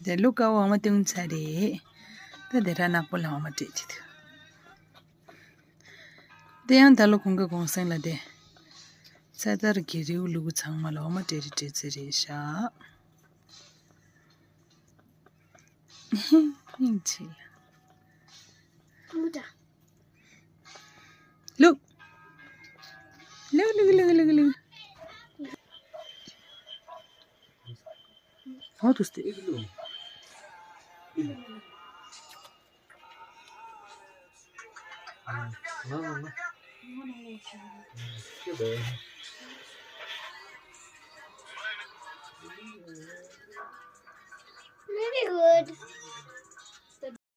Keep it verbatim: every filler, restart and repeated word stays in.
དེ་ལུག་ཀ་བ་འོ་མ་བཏུང་ཚར་རེད། ད་དེ་ར་ནག་པོ་ལ་འོ་མ་སྤྲད་ཀྱི་འདུག་དེ་ཡང་ད་ལོ་གོང་གི་གུང་སེང་ལ་དེ་ཚེ་ཐར་གྱི་རིའུ་ལུ་གུ་ཚང་མ་ལ་འོ་མ་སྤྲད་རེ་སྤྲད་ཚེ་རེད་ཤག་སྙིང་རྗེ། ལུག་ལུག་ལུག་ལུག་ལུག་ལུག How to stay? Maybe good.